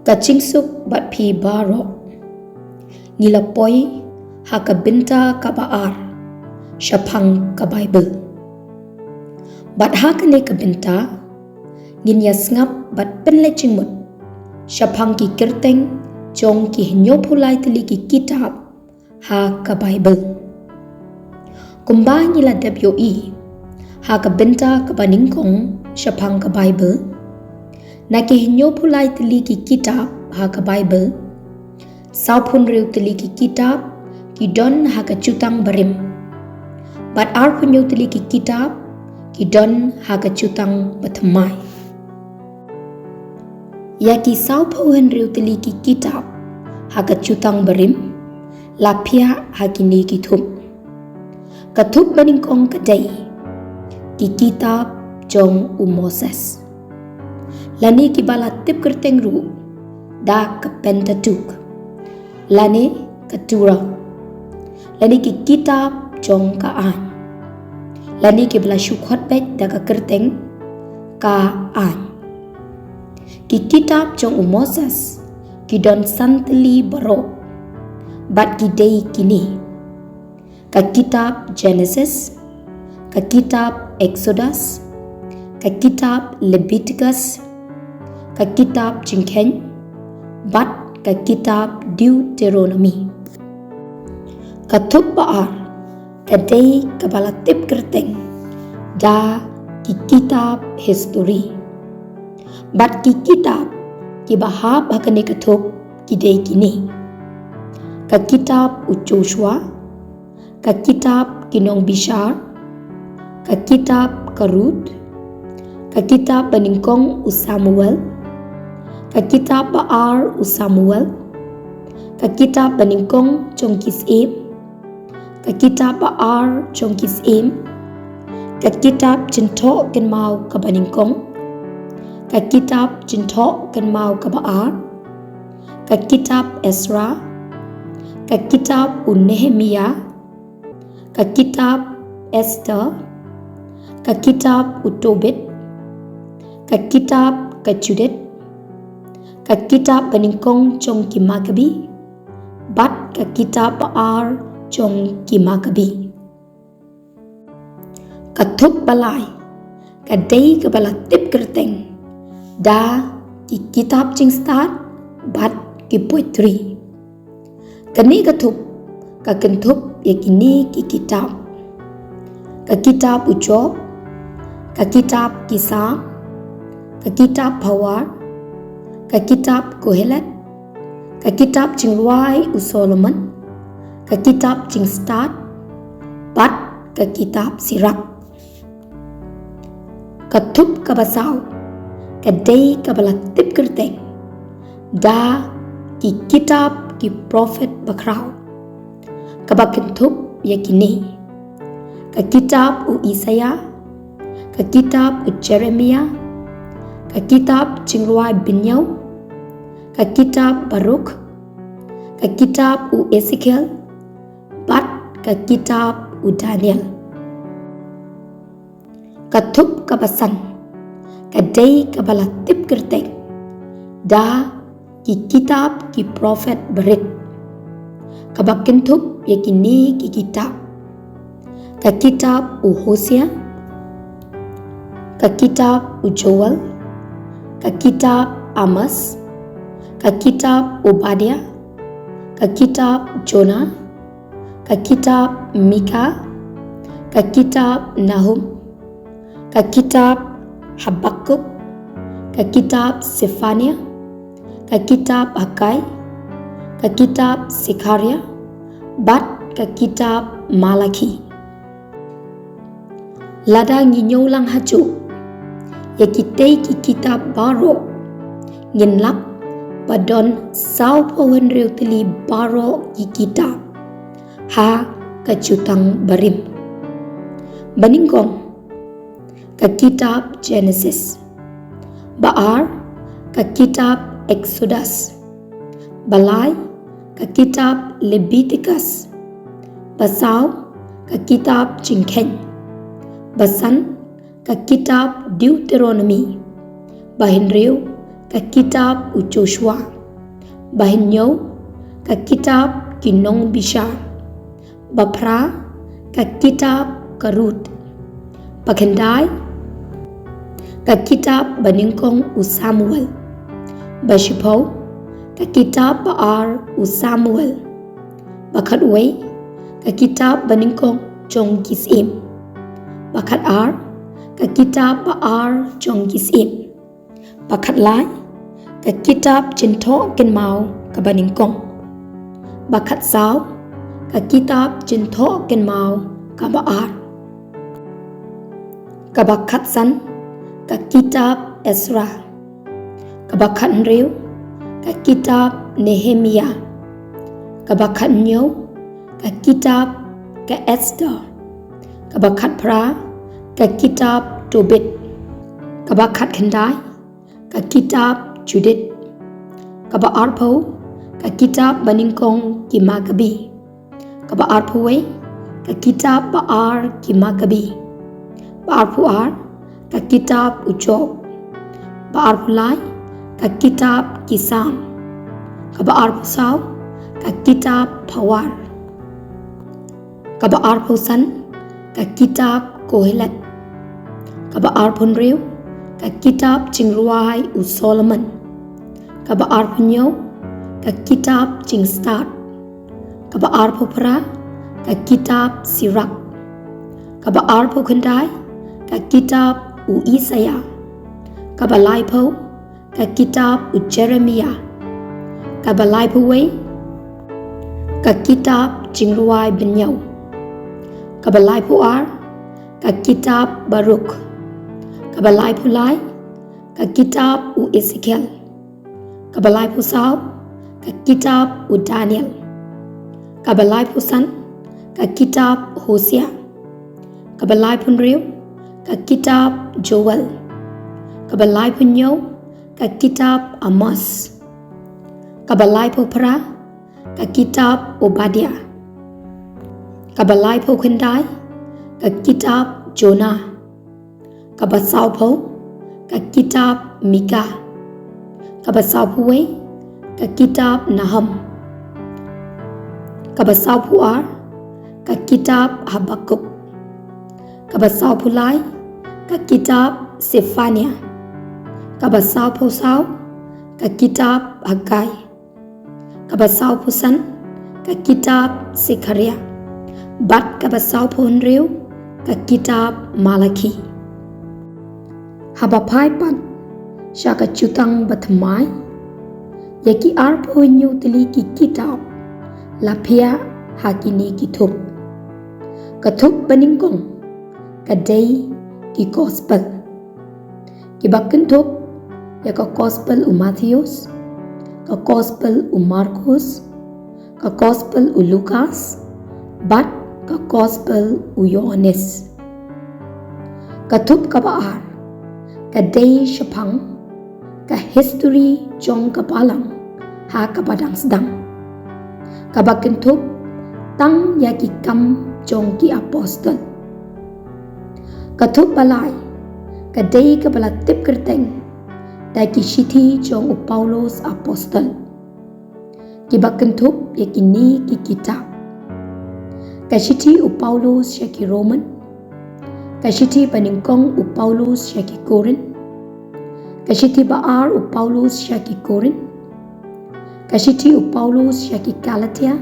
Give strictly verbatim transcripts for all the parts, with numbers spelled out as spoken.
Ka jingsuk bad phi baroh. Ngi la poi ha ka bynta kaba ar shaphang ka Baibl. Bad ha kane ka bynta ngin ïa sngap bad pynleit jingmut shaphang ki kyrteng jong ki hynñiewphew lai tylli ki kitab ha ka Baibl. Kumba ngi la dep ïohi ha ka bynta kaba nyngkong shaphang ka Baibl, na ki hynñiewphew lai tylli ki kitab ha ka Baibl, sawphew hynriew tylli ki kitab ki don ha ka Jutang Barim, bad arphew hynñiew tylli ki kitab ki don ha ka Jutang Bathymmai. Ïa ki sawphew hynriew tylli ki kitab ha ka Jutang Barim la phiah ha kine ki thup. Ka thup banyngkong ka dei ki kitab jong u Moses, lane kiba la tip kyrteng ruh da ka Pentateuch, lane ka Tura, lane ki kitab jong ka aiñ, lane kiba la shu khot beit da ka kyrteng ka aiñ. Ki kitab jong u Moses ki don san tylli baroh, bad ki dei kine: ka kitab Genesis, ka kitab Exodus, ka kitab Leviticus, ka kitab Jingkheiñ, bad ka kitab Deuteronomi. Ka thup ba ar ka dei kaba la tip kyrteng da ki kitab histori. Bad ki kitab kiba hap ha kane ka thup ki dei kine: ka kitab u Joshua, ka kitab ki Nongbishar, ka kitab ka Ruth, ka kitab banyngkong u Samuel, ka kitab ba ar u Samuel, ka kitab banyngkong jong ki Syiem, ka kitab ba ar jong ki Syiem, ka kitab Jingthoh Kynmaw kaba nyngkong, ka kitab Jingthoh Kynmaw kaba ar, ka kitab Esra, ka kitab u Nehemia, ka kitab Esther, ka kitab u Tobit, ka kitab ka Judith, ka kitab banyngkong jong ki Makabi, bad ka kitab ba ar jong ki Makabi. Ka thup ba lai ka dei kaba la tip kyrteng da ki kitab jingstad bad ki poetry. Kane ka thup ka kynthup ïa kine ki kitab: ka kitab u Job, ka kitab ki Salm, ka kitab Phawar, ka kitab Kohelet, ka kitab jingrwai u Solomon, ka kitab jingstad, bad ka kitab Sirak. Ka thup kaba saw ka dei kaba la tip kyrteng da ki kitab ki prophet bakhraw, kaba kynthup ïa kine: ka kitab u Isaïah, ka kitab u Jeremiah, ka kitab Jingrwai Bynñiew, ka kitab Baruch, ka kitab u Esekiel, bad ka kitab u Daniel. Ka thup kaba san ka dei kaba la tip kyrteng da ki kitab ki prophet barit, kaba kynthup ïa kine ki kitab: ka kitab u Hosea, ka kitab u Joel, ka kitab Amos, ka kitab Obadia, ka kitab Jonah, ka kitab Mika, ka kitab Nahum, ka kitab Habakuk, ka kitab Sefania, ka kitab Hagai, ka kitab Sekharia, bad ka kitab Malaki. Lada ngi ñiew lang hajuh ïa kitei ki kitab baroh, ngin lap ba don sawphew hynriew tylli baroh ki kitab ha ka Jutang Barim. Banyngkong, ka kitab Genesis. Ba ar, ka kitab Exodus. Ba lai, ka kitab Leviticus. Ba saw, ka kitab Jingkheiñ. Ba san, ka kitab Deuteronomi. Ba hynriew, Ka kitab u Joshua. Ba hynñiew, ka kitab ki nongbishar. Ba phra, ka kitab ka Ruth. Ba khyndai, ka kitab ba nyngkong u Samuel. Ba shiphew, ka kitab ba ar u Samuel. Ba khatwei, ka kitab ba nyngkong jong ki Syiem. Ba khatar, ka kitab ba ar jong ki Syiem. Ba khatlai, ka kitab Jingthoh Kynmaw kaba nyngkong. Ba khatsaw, ka kitab Jingthoh Kynmaw kaba ar. Kaba khatsan, ka kitab Ezra. Kaba khathynriew, ka kitab Nehemiah. Kaba khathynñiew, ka kitab ka Esther. Kaba khatphra, ka kitab Tobit. Kaba khatkhyndai, ka kitab Judith. Kaba arphew, ka kitab ba nyngkong ki Makabi. Kaba arphew wei, ka kitab ba ar ki Makabi. Ba arphew ar, ka kitab u Job. Ba arphew lai, ka kitab ki Salm. Kaba arphew saw, ka kitab Phawar. Kaba arphew san, ka kitab Kohelet. Kaba arphew hynriew, ka kitab Jingrwai u Solomon. Kaba arphew hynñiew, ka kitab Jingstad. Kaba arphew phra, ka kitab Sirak. Kaba arphew khyndai, ka kitab u Isaiah. Kaba laiphew, ka kitab u Jeremiah. Kaba laiphew wei, ka kitab Jingrwai Bynñiew. Kaba laiphew ar, ka kitab Baruk. Kaba laiphew lai, ka kitab u Ezekiel. Kaba laiphew saw, ka kitab u Daniel. Kaba laiphew san, ka kitab Hosea. Kaba laiphew hynriew, ka kitab Joel. Kaba laiphew hynñiew, ka kitab Amos. Kaba laiphew phra, ka kitab Obadia. Kaba laiphew khyndai, ka kitab Jonah. Kaba sawphew, ka kitab Mika. Kaba sawphew wei, ka kitab Nahum. Kaba sawphew ar, ka kitab Habakuk. Kaba sawphew lai, ka kitab Sefania. Kaba sawphew saw, ka kitab Hagai. Kaba sawphew san, ka kitab Sekharia. Bad kaba sawphew hynriew, ka kitab Malaki. Haba phai pat sha ka jutang bathymmai, ïa ki arphew hynñiew tylli ki kitab la phiah ha kine ki thup. Ka thup banyngkong ka dei ki gospel. Kiba kynthup ïa ka gospel u Mathaios, ka gospel u Markos, ka gospel u Lukas, bad ka gospel u Ïohannes. Ka thup kaba ar ka dei shaphang ka history jong ka balang ha kaba dang sdang, kaba kynthup tang ïa ki Kam jong ki Apostol. Ka thup ba lai ka dei kaba la tip kyrteng da ki shithi jong u Paulus Apostol, kiba kynthup ïa kine ki kitab: ka shithi u Paulus sha ki Roman, ka shithi banyngkong u Paulus sha ki Korinth, ka shithi ba ar u Paulus sha ki Korinth, ka shithi u Paulus sha ki Galatia,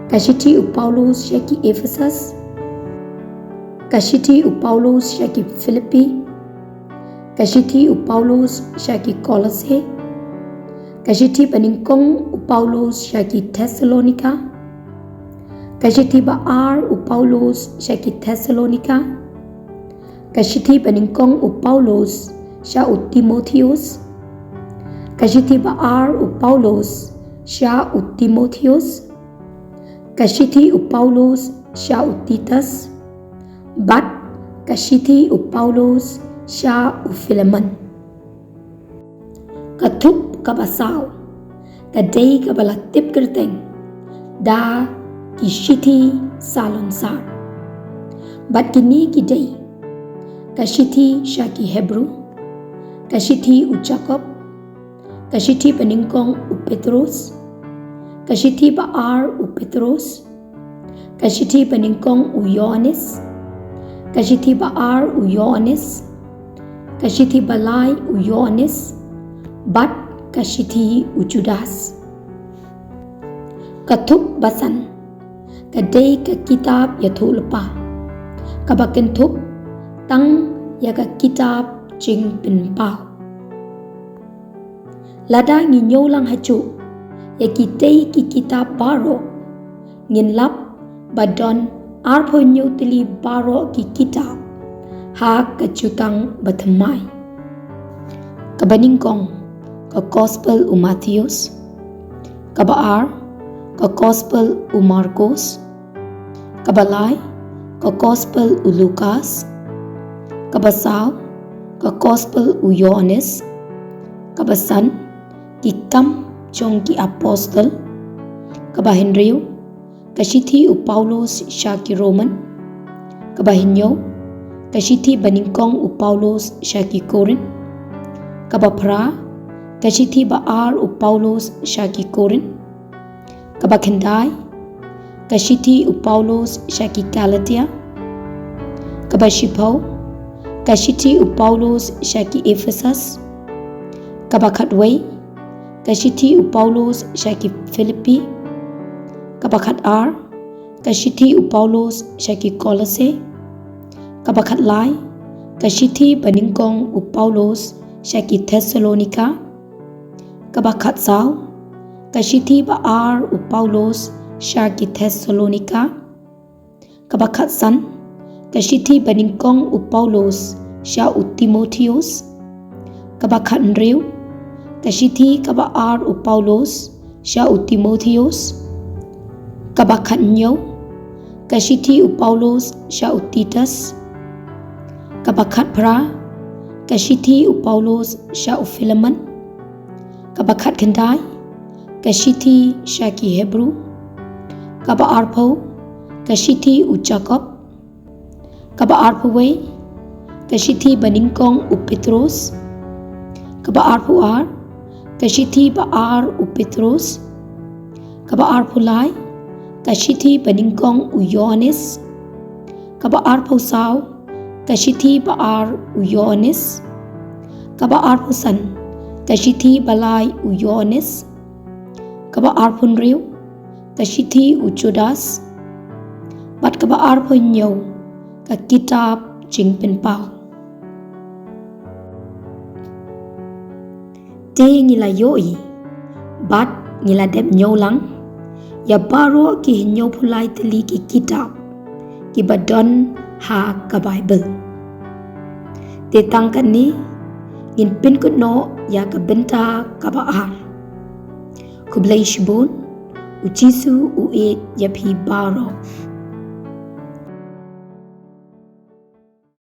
ka shithi u Paulus sha ki Ephesus, ka shithi u Paulus sha ki Philippi, ka shithi u Paulus sha ki Kolosse, ka shithi banyngkong u Paulus sha ki Thessalonika, ka shithi ba ar u Paulus sha ki Thessalonika, ka shithi banyngkong u Paulus sha u Timotheus, ka shithi ba ar u Paulus sha u Timotheus, ka shithi u Paulus sha u Titus, bad ka shithi u Paulus sha u Philemon. Ka thup kaba saw ka dei kaba la tip kyrteng da ki shithi salonsar. Bad kine ki dei ka shithi sha ki Hebru, ka shithi u Jakob, Ka shithi banyngkong u Petros. Ka shithi ba ar u Petros. Ka shithi banyngkong u Ïoannis. Ka shithi ba ar u Ïoannis. Ka shithi ba lai u Ïoannis. Bad ka shithi u Judas. Ka thup ba san. Ka dei ka kitab ïathuhlypa. Kaba kynthup tang ïa ka kitab jingpynpaw. Lada ngi ñiew lang hajuh ïa kitei ki kitab baroh, ngin lap ba don arphew hynñiew tylli baroh ki kitab ha ka jutang ba thymmai. Kaba nyngkong, ka gospel u Mathaios. Kaba ar, ka gospel u Markos. Kaba lai, ka gospel u Lukas. Kaba saw, ka gospel u Ïoannis. Kaba san, ki kam jong ki apostol. Kaba hynriew, ka shithi u Paulus sha ki Roman. Kaba hynñiew, ka shithi banyngkong u Paulus sha ki Korinth. Kaba phra, ka shithi ba ar u Paulus sha ki Korinth. Kaba khyndai, ka shithi u Paulus sha ki Galatia. Kaba shiphew, ka shithi u Paulus sha ki Ephesus. Kaba khatwei, ka shithi u Paulus sha ki Philippi. Kaba khatar, ka shithi u Paulus sha ki Kolosse. Kaba khatlai, ka shithi banyngkong u Paulus sha ki Thessalonika. Kaba khatsaw, ka shithi ba ar u Paulus sha ki Thessalonika. Kaba khatsan, ka shithi banyngkong u Paulus sha u Timotheus. Kaba khathynriew, ka shithi kaba ar u Paulus sha u Timotheus. Kaba khathynñiew, ka shithi u Paulus sha u Titus. Kaba khatphra, ka shithi u Paulus sha u Philemon. Kaba khatkhyndai, ka shithi sha ki Hebru. Kaba arphew, ka shithi u Jakob. Kaba arphew wei, ka shithi banyngkong u Petros. Kaba arphew ar, ka shithi ba ar u Petros. Kaba arphew lai, ka shithi banyngkong u Ïoannis. Kaba arphew saw, ka shithi ba ar u Ïoannis. Kaba arphew san, ka shithi ba lai u Ïoannis. Kaba arphew hynriew, ka shithi u Judas. Bad kaba arphew hynñiew, ka kitab jingpynpaw. Te ngi la ïohi bad ngi la dep ñiew lang ïa baroh ki hynñiewphew lai tylli ki kitab kiba don ha ka Baibl. Te tang katne ngin pynkut noh ïa ka bynta kaba ar. Khublei shibun, u Jisu u ïeit ïa phi baroh.